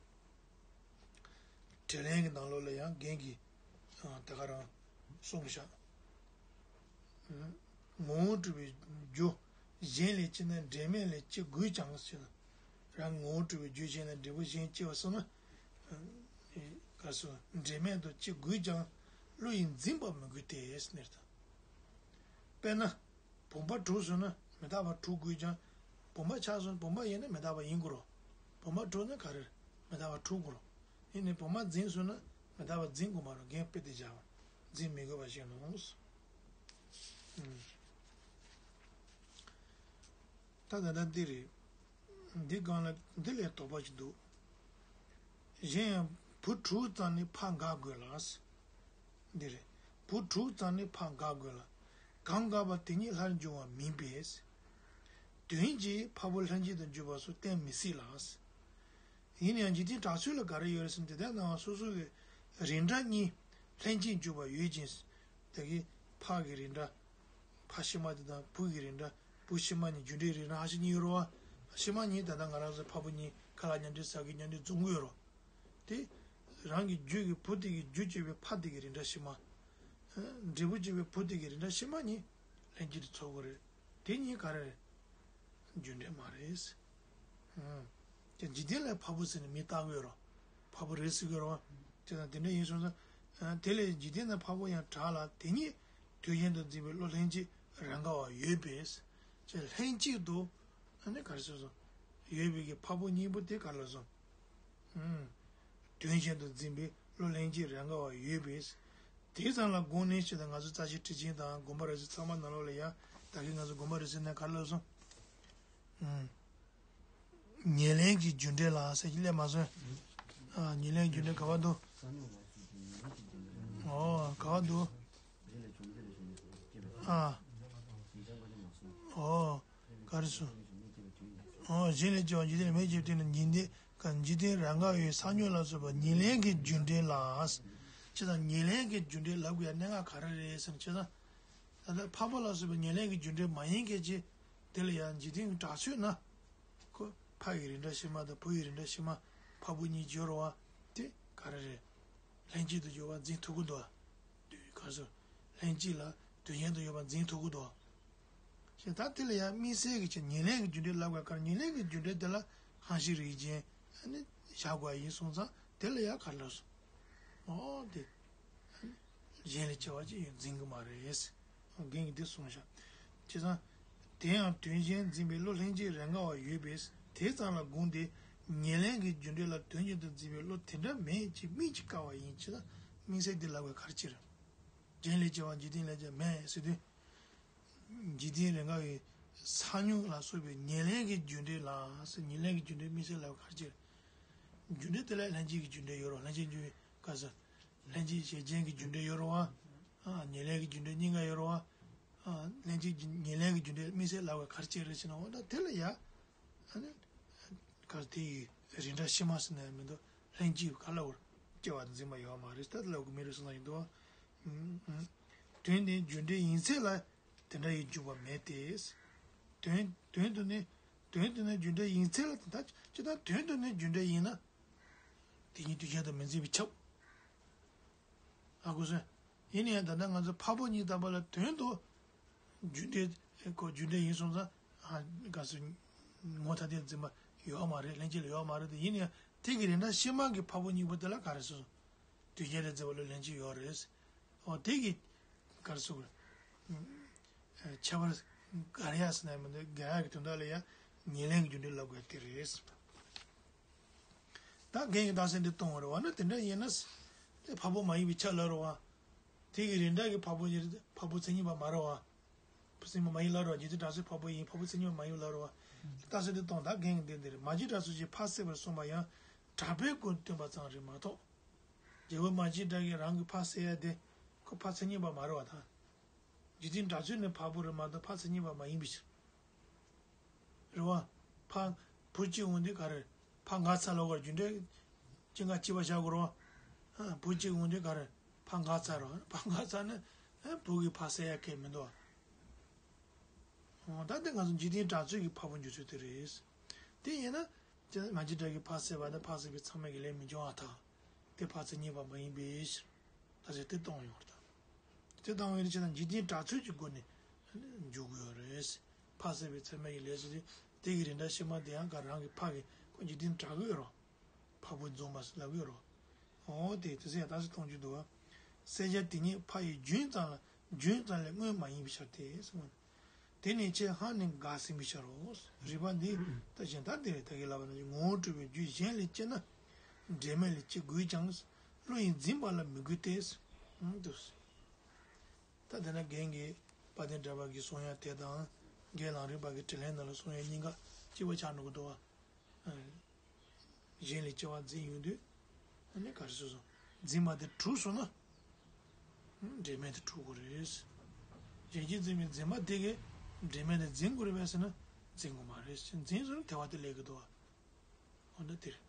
དྲིས་ལན་གྱི་ནང་ལོགས་ལ་ཡང་རྒན་གྱིས་ཨ་ད་ག་རང་གསུངས་བཞག་ངོ་བོ་གྲུབ་པའི་རྒྱུ་གཞན་ལས་སྐྱེས་ན་འབྲེལ་མེད་ལས་སྐྱེ་དགོས་ཀྱང་ཟེར་ན། རང་ངོ་བོ་གྲུབ་པའི་རྒྱུ་གཞན་ལས་འབྲས་བུ་གཞན་སྐྱེ་བ་སོང་ན། ག་སོ་འབྲེལ་མེད་དུ་སྐྱེ་དགོས་ཀྱང་བློ་ཡིས་འཛིན་པ་མི་དགོས་ཏེ་ཟེར་ནས་དང་། དཔེར་ན། བུམ་པ་གྲུབ་སོང་ན་མི་རྟག་པ་གྲུབ་དགོས་ཀྱང་། བུམ་པ་ཆགས་སོང་བུམ་པ་ཡིན་ན་མི་རྟག་པ་ཡིན་དགོས་རོ། བུམ་པ་གྲུབ་ན་ག་རེ་མི་རྟག་པ་གྲུབ་དགོས་རོ། ཡིན་ནའི་བུམ་པ་འཛིན་སོང་ན་མི་རྟག་པ་འཛིན་དགོས་མ་རེད། རྒན་དཔེ་དེ་བཞག་པ་འཛིན་མི་དགོས་པ་ཞིག་ནོ། ད་ད་ལྟ་འདི་རེད། འདི་སྒང་ལ་འདི་ལས་དོགས་པ་ཞིག་འདུག་གཞན་ཡང་བུ་དྲུག་ཙམ་ནི་ཕ་འགག་དགོས་ལ། འདི་རེད། བུ་དྲུག་ཙམ་ནི་ཕ་འགག་དགོས་ལ། གང་འགག་པ་དེ་ཉིད་སླར་འབྱུང་བ་མིན་པས། དོན་གྱིས་ཕ་བུ་ལྷན་ཅིག་ཏུ་འགྱུར་བ་སོགས་བསྟན་མི་སྲིད་ལ། ཡིན་ཡང་འཇིག་རྟེན་གྲགས་ཚོད་ལ་ག་རེ་ཡོད་རེད་ཟེར་ན། དེ་ལྟར་སྣང་བ་སོ་སོ་གི་རིགས་འདྲ་གཉིས་ལྷན་ཅིག་འཇུག་པ་ཡོད་ཅིང་། དེ་གི་ཕ་གི་རིགས་འདྲ། ཕ་ཕྱི་མ་དེ་དང་བུ་གི་རིགས་འདྲ། བུ་ཕྱི་མ་གཉིས་རྒྱུ་འབྲས་རིགས་འདྲ་ཧ་ཤི་གཉིས་ཡོད་རེད་བ། ཕྱི་མ་གཉིས་ད་ལྟ་ང་རང་ཚོ་ཕ་བུ་གཉིས་ཁ་ལག་མཉམ་འབྲེལ་ཟ་གི་མཉམ་འབྲེལ་འཛོམས་གི་ཡོད་རེད། དེ་རང་གི་རྒྱུད་ཀྱི་བུ་དེ་གི་རྒྱུ་སྐྱེས་པའི་ཕ་དེ་གི་རིགས་འདྲ་ཕྱི་མ། འབྲས་བུ་སྐྱེས་པའི་བུ་དེ་གི་རིགས་འདྲ་ཕྱི་མ་གཉིས་ལྷན་སྐྱེས་དུ་ཚོགས་དགོས་རེད། དེ་གཉིས་ག་རེ་རེད། རྒྱུ་འབྲས་མ་རེད། ཀྱང་འཇིག་རྟེན་ལ་ཕ་བུ་ཟེར་ནས་མི་བཏགས་ཡོད་རོ། ཕ་བུ་རེད་ཟེར་གི་རོ། དེ་དང་དེ་འདྲ་ཡིན་སོང་ཙང་། དེ་ལས་འཇིག་རྟེན་ན་ཕ་བུ་ཡང་གྲགས་ལ་དེ་ཉིད་དོན་གཞན་དུ་འཛིན་པའི་བློ་ལྷན་སྐྱེས་རང་ག་བ་ཡོད་པས། ཅེས་ལྷན་སྐྱེས་དུ། ཨ་ནི་ག་རེ་ཟེར་སོང་། ཡོད་པའི་གི་ཕ་བུ་གཉིས་པོ་དེ་ག་ལ་སོང་། དོན་གཞན་དུ་འཛིན་པའི་བློ་ལྷན་སྐྱེས་རང་ག་བ་ཡོད་པས། དེ་ཙམ་ལ་དགོངས་ནས་ཞེས་དང་ང་ཚོ་རྩ་ཤེ་ཁྲིད་ཆེན་དང་དགོངས་པ་རབ་གསལ་ཚང་མ་ནང་ལོགས་ལ་ཡང་ད་གིན་ང་ཚོ་དགོངས་པ་རབ་གསལ་ནས་ག་ལ་སོང་། ཉེར་ལེན་གྱི་རྒྱུ་འབྲས་ལ་ཟེར་གྱི་སླེབས་མ་སོང་། ཉེར་ལེན་རྒྱུ་འབྲས་ག་བ་འདུག་ཨོ་ག་བ་འདུག་ཨ། ཨོ་ག་རེ་སོང་། ཨོ་གཞན་ལས་སྐྱེ་བ་འཇིག་རྟེན་མེད་ཅེས་བསྟན་ནས་འཇིག་རྟེན་ག་འཇིག་རྟེན་རང་ག་བའི་ས་མྱོང་ལ་སོགས་པ་ཉེར་ལེན་གྱི་རྒྱུ་འབྲས་ལ། ཅེས་དང་ཉེར་ལེན་གྱི་རྒྱུ་འབྲས་ལབ་དགོས་ཡ་གནད་འགག་ག་རེ་རེད་ཟེར་ན་ཅེས་དང་། ད་ལྟ་ཕ་བུ་ལ་སོགས་པའི་ཉེར་ལེན་གྱི་རྒྱུ་འབྲས་མ་ཡིན་མཁན་ཅིག་དེ་ལ་ཡང་འཇིག་རྟེན་གྱི་གྲགས་ཚོད་ན། ཁོ་ཕ་ཡི་རིགས་འདྲ་ཕྱི་མ་དང་བུ་ཡི་རིགས་འདྲ་ཕྱི་མ་ཕ་བུ་གཉིས་སྦྱོར་བ་དེ་ག་རེ་རེད། ལྷན་སྐྱེས་དུ་སྦྱོར་བ་འཛིན་ཐུབ་ཀྱི་འདུག་ཨ། དུས་ག་སོ། ལྷན་སྐྱེས་ལ་དོན་གཞན་དུ་ཡོད་པ་འཛིན་ཐུབ་ཀྱི་འདུག་ཨ། ཞེས་ད་དེ་ལ་ཡང་དམིགས་བསལ་གྱི་ཆེད་ཉེར་ལེན་གྱི་རྒྱུ་འབྲས་ལབ་དགོས་ཀར་ཉེར་ལེན་གྱི་རྒྱུ་འབྲས་དེ་ལ་གང་ཞིག་རིགས་ཅན་ནི་བཞག་དགོས་ཡིན་སོང་ཙང་དེ་ལ་ཡང་ག་ལ་སོང་། ཨོ་དེ། གཞན་ལས་སྐྱེ་བ་ཅི་ཡང་འཛིན་གྱི་མ་རེད། རྒན་གྱིས་འདི་གསུངས་ཤག་བྱས་ཙང་། དེ་ཡང་དོན་གཞན་འཛིན་པའི་བློ་ལྷན་སྐྱེས་རང་ག་བ་ཡོད་པས་དེ་ཙམ་ལ་དགོངས་ཏེ། ཉེར་ལེན་གྱི་རྒྱུ་འབྲས་ལ་དོན་གཞན་དུ་འཛིན་པའི་བློ་དེ་འདྲ་མེད་ཅེས་དམིགས་ཀྱིས་བཀག་པ་ཡིན་ཅེ་ན། དམིགས་བསལ་འདི་ལབ་པའི་ཁར་ཕྱིར། གཞན་ལས་སྐྱེ་བ་འཇིག་རྟེན་ལས་ཀྱང་མེད་ཟེར་དུས། འཇིག་རྟེན་རང་ག་བའི་ས་མྱོང་ལ་སོགས་པའི་ཉེར་ལེན་གྱི་རྒྱུ་འབྲས་ལ་ཟེར་ཉེར་ལེན་གྱི་རྒྱུ་འབྲས་དམིགས་བསལ་ལབ་པའི་ཁར་ཕྱིར། རྒྱུ་འབྲས་དེ་ལ་ལྷན་སྐྱེས་ཀྱི་རྒྱུ་འབྲས་ཡོད་རོ། ལྷན་སྐྱེས་རྒྱུ་བའི་སྐབས་སུ། ལྷན་སྐྱེས་གཞན་གྱི་རྒྱུ་འབྲས་ཡོད་རེད་བ། ཨ། ཉེར་ལེན་གྱི་རྒྱུ་འབྲས་གཉིས་ཀ་ཡོད་རེད་བ། ཨ། ལྷན་སྐྱེས་ཀྱི་ཉེར་ལེན་གྱི་རྒྱུ་འབྲས་དམིགས་བསལ་ལབ་པའི་ཁར་ཕྱིར་རེད་ཟེར་ན། འོ་ད་དེ་ལ་ཡ། ཨ་ནི། ག་དེ་ཡི་རིགས་འདྲ་ཕྱི་མ་ཟེར་ན་ཡང་མི་འདུག་ལྷན་སྐྱེས་ག་ལ་བར་སྐྱེ་བ་འཛིན་པ་ཡོད་མ་རེད། ད་ལབ་དགོས་མི་རེད་ཟེར་ན་ཡིན་འདུག་ཨ། དོན་ནི་རྒྱུ་འབྲས་ཡིན་ཚད་ལ་དེ་འདྲ་ཡི་འཇུག་པ་མེད་དེ། དོན་དོན་དུ་ནི་དོན་དུ་ནི་རྒྱུ་འབྲས་ཡིན་ཚད་ལ་དེ་ལྟ་ཅི་ལྟར་དོན་དུ་ནི་རྒྱུ་འབྲས་ཡིན་ན། དེ་ཉིད་དུས་གཞན་དུ་མི་འཛིན་པས་ཁྱབ། ཨ་ཁུ་སོན། ཡིན་ན་ཡང་ད་ལྟ་ང་ཚོ་ཕ་བུ་གཉིས་ལྟ་བུ་ལ་དོན་དུ་རྒྱུ་འབྲས་ཁོ་རྒྱུ་འབྲས་ཡིན་སོང་ཙང་། ཨ། ག་སོ། ངོ་ཐ་དད་འཛིན་པ་ཡོད་མ་རེད། ལྷན་སྐྱེས་ལ་ཡོད་མ་རེད་དེ། ཡིན་ན་ཡང་དེ་གི་རིགས་འདྲ་ཕྱི་མ་གི་ཕ་བུ་གཉིས་པོ་དེ་ལ་ག་རེ་སོང་། དུས་གཞན་ལ་འཛིན་པ་ལ་ལྷན་སྐྱེས་ཡོད་རེད། འོ་དེ་གི་ག་རེ་སོང་། ཁྱད་པར་འགལ་ཡ་ཟེར་ན་མི་འདུག་འགལ་ཡ་གི་དོན་དག་ལ་ཡང་ཉེར་ལེན་གྱི་རྒྱུ་འབྲས་ལབ་དགོས་དེ་རེད། ད་རྒན་གྱིས་རྟགས་གསལ་འདི་གཏོང་བ་རེད་བ་ན། དེ་འདྲ་ཡིན་ན། དེ་ཕ་བུ་མ་ཡིན་པའི་ཆ་ལ་རེད་བ། དེ་གི་རིགས་འདྲ་གི་ཕ་བུ་ཡིན། ཕ་བུ་མཚན་ཉིད་པ་མ་རེད་བ། མཚན་ཉིད་པ་མ་ཡིན་ལབ་རེད་བ། རྗེས་དོན་གྲགས་ཚོད་ཕ་བུ་ཡིན། ཕ་བུ་མཚན་ཉིད་པ་མ་ཡིན་ལབ་རེད་བ། རྟགས་གསལ་འདི་གཏོང་། ད་རྒན་གྱིས་འདི་འདིར་མ་བྱས་གྲགས་ཚོད་ཀྱིས་ཕ་བསད་པར་གསུངས་པ་ཡང་གྲགས་པའི་སྐུར་སྟོན་པ་ཙམ་རེད་མ་གཏོགས། རྒྱལ་པོ་མ་བྱས་གྲགས་ཀྱིས་རང་གི་ཕ་བསད་ཡ་དེ་ཁོ་ཕ་མཚན་ཉིད་པ་མ་རེད་བ་ད། རྗེས་དོན་གྲགས་ཚོད་ནི་ཕ་བུ་རེད་མ་གཏོགས་ཕ་མཚན་ཉིད་པ་མ་ཡིན་པའི་ཕྱིར། རེད་བ། ཕ། བུ་གཅིག་འོང་དུས་ག་རེ། ཕ་འགག་ཚར་ལབ་དགོས་རེད། རྒྱུ་འབྲས་གཅིག་འགག་གཅིག་པ་བཞག་དགོས་རེད་བ། ཨ། བུ་གཅིག་འོང་དུས་ག་རེ། ཕ་འགག་ཚར་རེད་བ། ཕ་འགག་ཚར་ན། ཨ། བུ་གི་ཕ་བསད་ཡ་གལ་མི་འདུག་བ། འོ་ད་དེ་ང་ཚོ་འཇིག་རྟེན་གྲགས་ཚོད་ཀྱི་ཕ་བུ་འགྱུར་ཚུལ་དེ་རེད། དེ་ཡིན་ན། དེ་མ་བྱས་གྲགས་ཀྱིས་ཕ་བསད་པ་དང་ཕ་བསད་པའི་ཚང་མ་གི་ལས་མི་འབྱུང་བ་དང་། དེ་འཕགས་ཚད་གཉིས་པ་མ་ཡིན་པའི་ཕྱིར། ད་ཟེར་དེ་གཏོང་ཡོང་བར་ཐལ། དེ་གཏོང་བའི་ཕྱིར་ན་འཇིག་རྟེན་གྲགས་ཚོད་ཀྱི་སྒོ་ནས་འཇུག་དགོས་རེད། འཕགས་ཟད་པའི་ཚད་མ་ཡི་ལས་སུ་དེ་གི་རིགས་འདྲ་ཕྱི་མ་དེ་ཡང་ག་རང་གི་འཕགས་ཀྱི་ཁོ་འཇིག་རྟེན་གྲགས་ཀྱི་ཡོད་རོ། འཕགས་པོ་འཛོམས་པ་ཟེར་ལབ་ཀྱི་ཡོད་རོ། འོ་དེ་དེ་ཚེ་ཡང་ད་ཟེར་གཏོང་རྒྱུ་འདུག་བ། བསལ་བྱ་དེ་ཉིད་འཕགས་ཡུལ་རྒྱུན་ཙམ་ལ་རྒྱུན་ཙམ་ལས་དངོས་མ་ཡིན་པའི་ཕྱིར་ཏེ་གསུངས། དེ་ནི་ཆེས་ཧ་ནི་འགགས་ཟིན་པའི་ཕྱིར་རོ། རིགས་པ་འདི་ལྟ་ཞིང་ད་དེ་རེད། ད་གིན་ལབ་པ་ནང་བཞིན་ངོ་བོ་གྲུབ་པའི་རྒྱུ་གཞན་ལས་སྐྱེ་ན་འབྲེལ་མེད་ལས་སྐྱེ་དགོས་ཀྱང་བློ་ཡིས་འཛིན་པ་ལ་མི་དགོས་ཏེ། འདུག་ད་དེ་ན་རྒན་གྱིས་དཔལ་ལྡན་འབྲེལ་པ་གི་གསུང་ཡ་དེ་དང་རྒན་ལམ་རིམ་པ་གི་དྲི་ལན་ནང་ལ་གསུང་ཡ་གཉིས་ཀ་གཅིག་པ་ཆགས་འགྲོ་གི་འདུག་བ། གཞན་ལས་སྐྱེ་བ་འཛིན་ཡོང་དུས། ཨ་ནི་ག་རེ་ཟེར་སོང་། འཛིན་པ་དེ་གྲུབ་སོང་ན། འབྲེལ་མེད་དུ་གྲུབ་དགོས་རེད། གཞན་གྱིས་འཛིན་པའི་འཛིན་པ་དེ་གས་འབྲེལ་མེད་དུ་འཛིན་དགོས་རེད་པས་ཟེར་ན་འཛིན་དགོས་མ་རེད། འཛིན་སོང་ན་དེ་བ་དེ་ལས་ཀྱི་འདུག་བ། འོ་ན་དེ་རེད།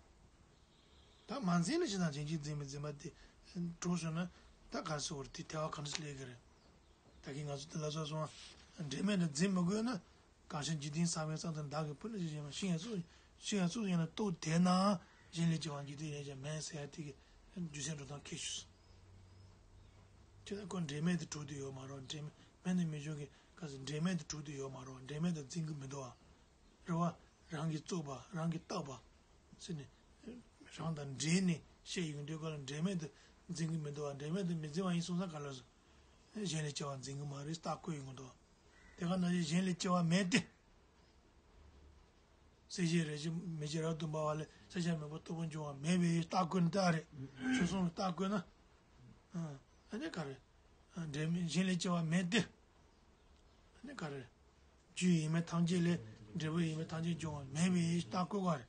ད་མ་འཛིན་ན་ཅི་དང་གཞན་གྱིས་འཛིན་པའི་འཛིན་པ་དེ་གྲུབ་སོང་ན་ད་ག་རེ་ཟེར་དགོས་རེད། དེ་དེ་བ་ག་འདྲ་ཞིག་ལས་ཀྱི་རེད། ད་གིན་ང་ཚོ་དེ་ལ་སོ་སོ་འབྲེལ་མེད་དུ་འཛིན་མི་དགོས་ན། གང་ཕྱིར་འཇིག་རྟེན་གསར་བའི་གསང་དང་བདག་གི་སྤུན་ཟེར་བཞིན་པ་ཤིང་ཡང་སུ་ཤིང་ཡང་སུ་ཡང་ན་རྟོགས་དེ་ན་གཞན་ལས་སྐྱེ་བ་འཇིག་རྟེན་ཡང་ཅང་མེད་ཟེར་ཡ་དེ་གི་རྒྱུ་མཚན་འགྲོ་སྟངས་ཁྱད་ཞུས་སོང་། ཁྱེད་ན་ཁོ་འབྲེལ་མེད་དུ་གྲུབ་དུ་ཡོད་མ་རེད། འབྲེལ་མེད་ནི་མི་འབྱུང་གི་ག་ཚོད་འབྲེལ་མེད་དུ་གྲུབ་དུ་ཡོད་མ་རེད། འབྲེལ་མེད་དུ་འཛིན་གི་མི་འདུག་བ། རེད་བ། རང་གིས་བཙུགས་པ་རང་གིས་བཏགས་པ་ཟེར་ནས་རང་དང་འབྲེལ་ནས་བཤད་ཡོང་དུས་སྐབས་ལ་འབྲེལ་མེད་དུ་འཛིན་གི་མི་འདུག་བ། འབྲེལ་མེད་དུ་མི་འཛིན་པ་ཡིན་སོང་ཙང་ག་ལ་སོང་། གཞན་ལས་སྐྱེ་བ་འཛིན་གི་མ་རེད། རྟགས་བཀོད་ཡོང་གི་འདུག་བ། དེ་ག་ནང་བཞིན་གཞན་ལས་སྐྱེ་བ་མེད་དེ། སྲེད་ཞི་རེ་ཞིག་མེ་ལྕེ་རབ་ཏུ་འབར་བ་ལས་སྲེད་བྱ་མེད་པར་རྟོག་པ་འབྱུང་བ་མེད་པའི་རྟགས་བཀོད་ནི་རྟགས་རེད། ཆོས་གསུམ་ལ་རྟགས་བཀོད་ན། ཨ་ནི་ག་རེ། འབྲེལ་མེད་གཞན་ལས་སྐྱེ་བ་མེད་དེ། ཨ་ནི་ག་རེ། རྒྱུ་ཡིན་མིན་ཐམས་ཅད་ལས་འབྲས་བུ་ཡིན་མིན་ཐམས་ཅད་འབྱུང་བ་མེད་པའི་རྟགས་བཀོད་པ་རེད།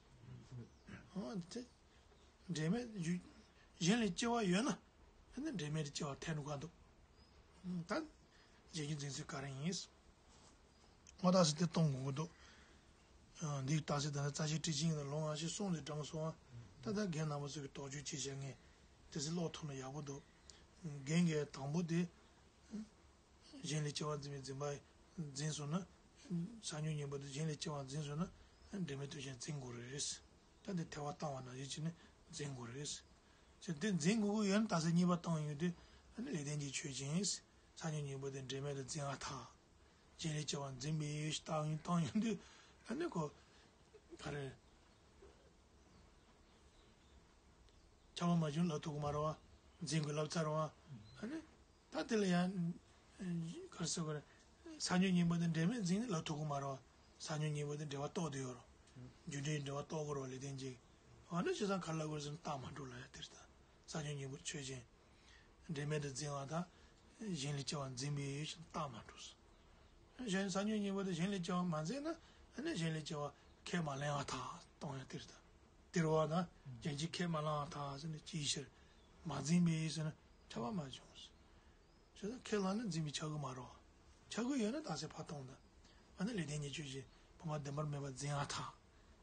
འོ་དེ། འབྲེལ་མེད་རྒྱུ། གཞན་ལས་སྐྱེ་བ་ཡོད་ན། ཨ་ནི་འབྲེལ་མེད་དུ་སྐྱེ་བ་ཐལ་འགྲོ་ག་འདུག་ད། གཞན་གྱི་འཛིན་ཚུལ་ག་རེ་ཡིན། ངོ་ཐག་སི་དེ་གཏོང་དགོས་ཀྱི་འདུག་འདིའི་རྟགས་གསལ་དང་རྩ་ཤེ་ཊཱིཀ་ཆེན་ལ་ལུང་ཨ་ཤེ་གསུམ་དེ་དྲངས་སོང་ཨ། ད་ལྟ་རྒན་རྣམ་པ་ཚོ་གི་དོགས་གཅོད་བྱེད་བྱ་ངས་དེ་ཚོ་ཀློག་ཐུབ་ན་ཡག་པོ་འདུག་རྒན་གྱི་དང་པོ་དེ། གཞན་ལས་སྐྱེ་བ་འཛིན་པའི་འཛིན་པ་འཛིན་སོང་ན། ས་མྱོང་གཉིས་པོ་དེ་གཞན་ལས་སྐྱེ་བ་འཛིན་སོང་ན། འབྲེལ་མེད་དུ་གཞན་འཛིན་དགོས་རེད། ད་འདི་ཐལ་བ་བཏང་བ་ནང་བཞིན་བྱས་ནས་འཛིན་དགོས་རེད། ཅེས་དེ་འཛིན་དགོས་ཀྱི་ཡོད་ན་རྟགས་གསལ་གཉིས་པ་བཏང་ཡོང་དུས་ཨ་ནི་ལེགས་ལྡན་གྱི་ཆོས་ཅན། ས་མྱོང་གཉིས་པོ་དེ་འབྲེལ་མེད་དུ་འཛིན་པར་ཐལ། གཞན་ལས་སྐྱེ་བ་འཛིན་པའི་རྟགས་ཡིན་བཏང་ཡོང་དུས་ཨ་ནི་ཁོ། ག་རེ། ཁྱབ་པ་མ་བྱུང་ལབ་ཐུབ་ཀྱི་མ་རེད་བ། འཛིན་དགོས་ལབ་ཚར་བ། ཨ་ནི། ད་དེ་ལ་ཡང་། ག་རེ་ཟེར་དགོས་རེད། ས་མྱོང་གཉིས་པོ་དེ་འབྲེལ་མེད་འཛིན་ནི་ལབ་ཐུབ་ཀྱི་མ་རེད་བ། ས་མྱོང་གཉིས་པོ་དེ་འབྲེལ་བ་རྟོགས་བསྡད་ཡོད་རེད། རྒྱུ་འབྲས་འབྲེལ་བ་རྟོགས་དགོས་རེད་བ་ལེགས་ལྡན་གྱིས། འོ་ན་བྱས་ཙང་ག་རེ་ལབ་དགོས་རེད་ཟེར་ན་རྟགས་མ་གྲུབ་ལབ་ཡ་དེ་རེད་ད། ས་མྱོང་གཉིས་པོ་ཆོས་ཅན། འབྲེལ་མེད་དུ་འཛིན་པ་དང་། གཞན་ལས་སྐྱེ་བ་འཛིན་པའི་རྟགས་མ་གྲུབ་སོང་། གཞན་ས་མྱོང་གཉིས་པོ་དེ་གཞན་ལས་སྐྱེ་བ་མ་འཛིན་ན་ཨ་ནི་གཞན་ལས་སྐྱེ་བ་ཁས་མ་ལེན་པར་ཐལ་གཏོང་ཡ་དེ་རེད་ད། དེ་རེད་བ་ན་གཞན་གྱིས་ཁས་མ་བླངས་པར་ཐལ་ཟེར་ན་ཅིའི་ཕྱིར། མ་འཛིན་པའི་ཟེར་ན་ཁྱབ་པ་མ་བྱུང་། ཞེས་ན་ཁས་བླངས་ན་འཛིན་པའི་ཆགས་ཀྱི་མ་རེད་བ། ཆགས་ཀྱི་ཡོད་ན་རྟགས་གསལ་ཕར་གཏོང་ད། ཨ་ནི་ལེགས་ལྡན་གྱི་ཆོས་ཅན། བུམ་པ་བདེན་པར་མེད་པ་འཛིན་པར་ཐལ།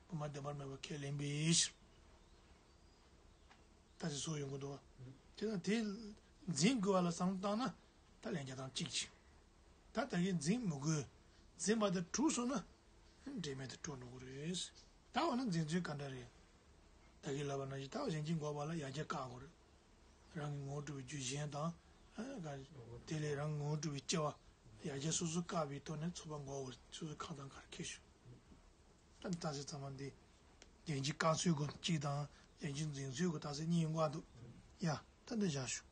བུམ་པ་བདེན་པར་མེད་པ་ཁས་ལེན་པའི་ཕྱིར། ད་དེ་སོགས་ཡོང་གི་འདུག་བ། དེ་དང་དེ་འཛིན་དགོས་པ་ལ་བསམ་བློ་བཏང་ན་ད་ལན་རྒྱག་སྟངས་གཅིག་ཅིག་ད་ད་གིན་འཛིན་མི་དགོས། འཛིན་པ་དེ་གྲུབ་སོང་ན་འབྲེལ་མེད་དུ་གྲུབ་འགྲོ་གི་རེད། ད་འོ་ན་འཛིན་ཚུལ་ག་འདྲ་རེད། ད་གིན་ལབ་པ་ནང་བཞིན་ད་གཞན་གྱིས་འགོག་པ་ལ་ཡར་རྒྱས་བཀག་དགོས་རེད། རང་གི་ངོ་བོ་གྲུབ་པའི་རྒྱུ་གཞན་དང་། དེ་ལས་རང་གི་ངོ་བོ་གྲུབ་པའི་སྐྱེ་བ་ཡར་རྒྱས་སོ་སོ་བཀག་པའི་ཐོག་ནས་ཚོགས་པ་འགོག་པར་སོ་སོ་གང་དང་གང་ཁེལ་ཞུ། ད་ནི་རྟགས་གསལ་ཚང་མ་འདི། རྒྱན་གྱི་བཀག་ཚུལ་སྐོར་གཅིག་དང་རྒྱན་གྱི་འཛིན་ཚུལ་སྐོར་རྟགས་གསལ་གཉིས་ཡོང་གི་འདུག་ཡ། ད་འདི་བཞག་ཞུ།